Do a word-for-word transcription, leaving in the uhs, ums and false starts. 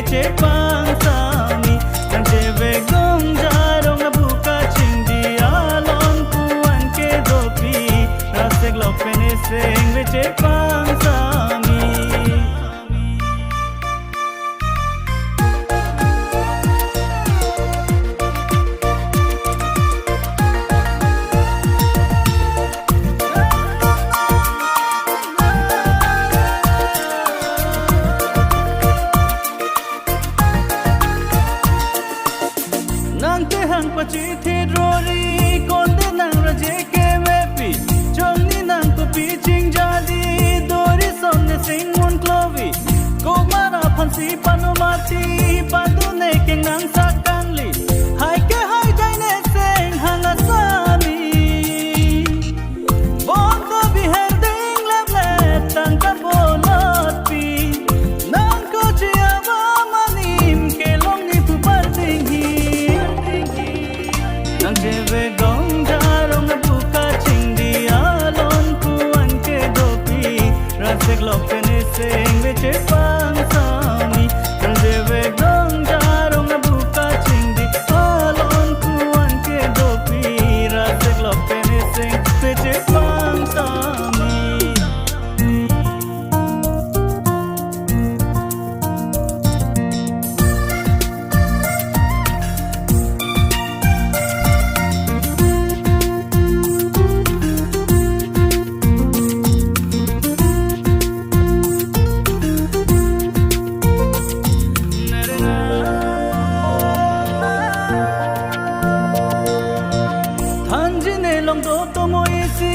chepang sami, nang chevek dong jarong abu kachingdi alon pu an ke dopi, rasek lok pen eseng ve chepang sami. Nang tehang pachithi drori, konde nang raje ke mepi, chongni nang kopi chingjadi, dori som ne sing mun klovi, komara phansi panumati, padune keng nang sakangli, hai ke hai jai ne seng hang asami. Bong ko biher ding lap le tang ka bolot pi, nang ko chi awa manim ke long ni pu par ding hi. Nang chevek dong jarong abu kachingdi alon pu an ke dopi, rasek lok pen eseng ve chepang sami. Nang chevek dong jarong abu kachingdi alon pu an ke dopi, rasek lok pen eseng ve chepang sami. Thanji ne long do tomo isi